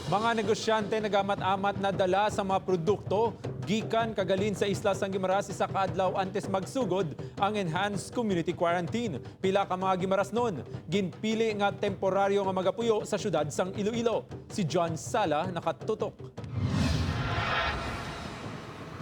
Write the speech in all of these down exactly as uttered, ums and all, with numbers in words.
Mga negosyante nagamat-amat na dala sa mga produkto gikan kag halin sa isla sang Guimaras isa ka adlaw antes magsugod ang enhanced community quarantine. Pila ka mga Guimarasnon ginpili nga temporaryo nga magapuyo sa siyudad sang Iloilo. Si John Sala nakatutok.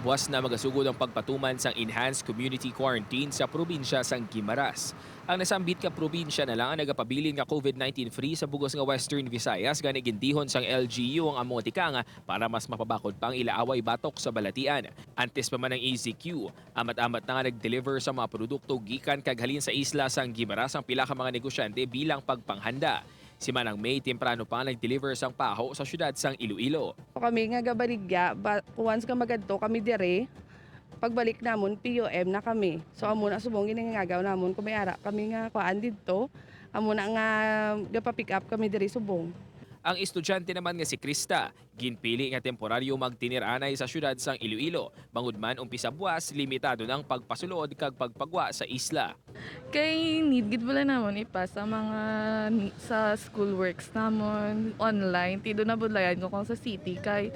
Buwas na magasugod ang pagpatuman sang enhanced community quarantine sa probinsya sang Guimaras. Ang nasambit nga probinsya na lang ang nagapabilin nga COVID nineteen free sa bugos nga Western Visayas, gani gindihon sang L G U ang amo nga tikang para mas mapabakod pa ang ila away batok sa balatian. Antes pa man ang E Z Q, amat-amat na nga nag-deliver sa mga produkto gikan kag halin sa isla sang Guimaras ang pila ka mga negosyante bilang pagpanghanda. Si Manang May temprano pa nag-deliver sang paho sa siyudad sang Iloilo. Kami nga gabaligya, ba, once nga magadto kami dire, pagbalik namon P U M na kami. So amo na subong ginangagaw namon kung may ara kami nga kuan didto. Amo na nga gapa-pick up kami diri subong. Ang estudyante naman nga si Krista, ginpili nga temporaryo magtinir-anay sa siyudad sang Iloilo, bangod man umpisa buwas limitado na ang pagpasulod kag pagpagwa sa isla. Kay need gid bala namon ipasa mga ni- sa school works namon online. Ti do na budlayan ko kung sa city kay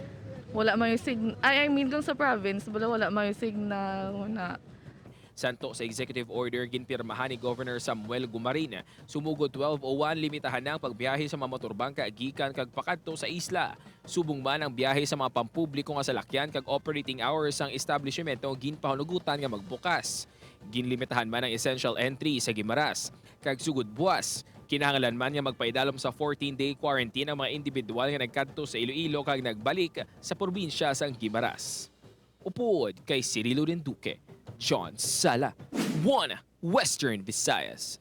wala may sig ay I mean kung sa province bala wala may signal na. Santo sa executive order ginpirmahan ni Governor Samuel Gumarin, sumugod twelve oh one limitahan na ang pagbiyahe sa mga motorbangka gikan kag pakadto sa isla. Subong man ang biyahe sa mga pampubliko nga salakyan kag operating hours sang establishmento ginpahunugutan nga magbukas. Ginlimitahan man ang essential entry sa Guimaras. Kag sugod buwas, kinahanglan man nga magpaidalom sa fourteen-day quarantine ang mga individual nga nagkadto sa Iloilo kag nagbalik sa probinsya sang Guimaras. Upod kay Cirilo Rinduque, John Sala, One Western Visayas.